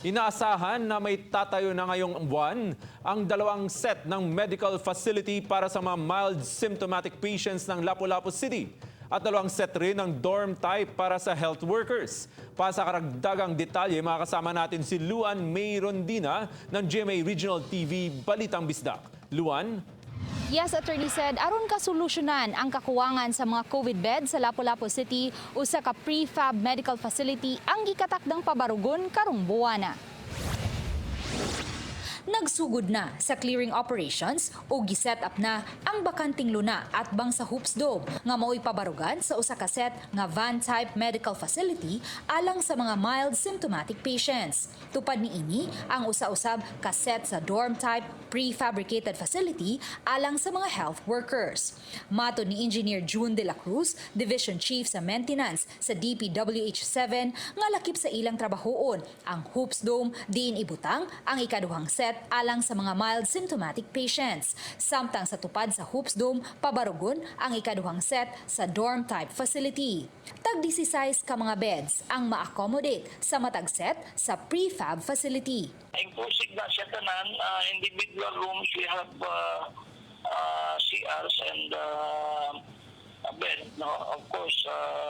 Inaasahan na maitatayo na ngayong buwan ang dalawang set ng medical facility para sa mga mild symptomatic patients ng Lapu-Lapu City at dalawang set rin ng dorm type para sa health workers. Para sa karagdagang detalye, makakasama natin si Luan May Rondina ng GMA Regional TV Balitang Bisdak. Luan? Yes, Attorney Ced, aron kasolusyonan ang kakuwangan sa mga COVID beds sa Lapu-Lapu City, usa ka prefab medical facility ang gikatakdang pabarugon karong buwana. Nagsugod na sa clearing operations o giset up na ang bakanting luna atbang sa Hoops Dome nga mao'y pabarugan sa usa ka set nga van type medical facility alang sa mga mild symptomatic patients. Tupad niini ang usa-usab ka set sa dorm type prefabricated facility alang sa mga health workers. Matod ni Engineer June De La Cruz, Division Chief sa Maintenance sa DPWH 7, nga lakip sa ilang trabahoon ang Hoops Dome diin ibutang ang ikaduhang set alang sa mga mild symptomatic patients. Samtang sa tupad sa Hoops Dome, pabarugon ang ikaduhang set sa dorm type facility. Tag 16 ka mga beds ang ma-accommodate sa matag set sa prefab facility. Inclusive na siya tanan, individual rooms, we have CRs and a bed, no? Of course,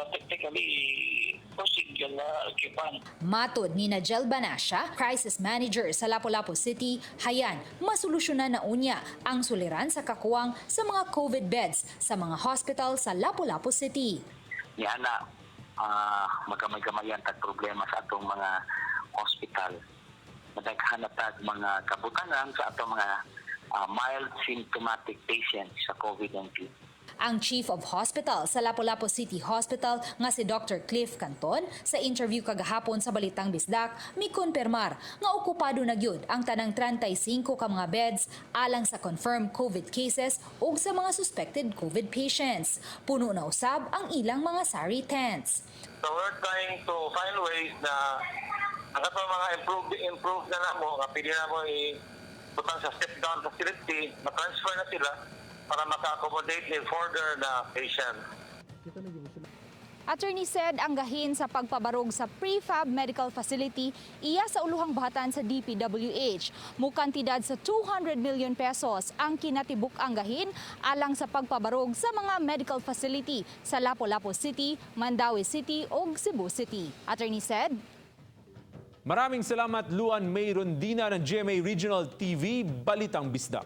technically, procedure occupied. Matod ni Najel Banasya, crisis manager sa Lapu-Lapu City, hayan masolusyonan na unya ang suliran sa kakuwang sa mga COVID beds sa mga hospital sa Lapu-Lapu City. Niya na magamay-gamayan tag problema sa atong mga hospital. Madaghan na tag mga kabutangan sa atong mga mild symptomatic patients sa COVID-19. Ang Chief of Hospital sa Lapu-Lapu City Hospital nga si Dr. Cliff Canton, sa interview kagahapon sa Balitang Bisdak, mikumpirmar nga okupado na gyud ang tanang 35 ka mga beds alang sa confirmed COVID cases ug sa mga suspected COVID patients. Puno na usab ang ilang mga sari tents. So we're trying to find ways na ang katong mga improve improve na namo nga pwede namo i-butang sa step down facility, ma-transfer na sila para maka-accommodate ni further na patient. Attorney Ced, ang gahin sa pagpabarog sa prefab medical facility iya sa uluhang buhatan sa DPWH. Mukantidad sa 200 million pesos ang kinatibuk ang gahin alang sa pagpabarog sa mga medical facility sa Lapu-Lapu City, Mandaue City ug Cebu City. Attorney Ced? Maraming salamat, Luan May Rondina ng GMA Regional TV Balitang Bisdak.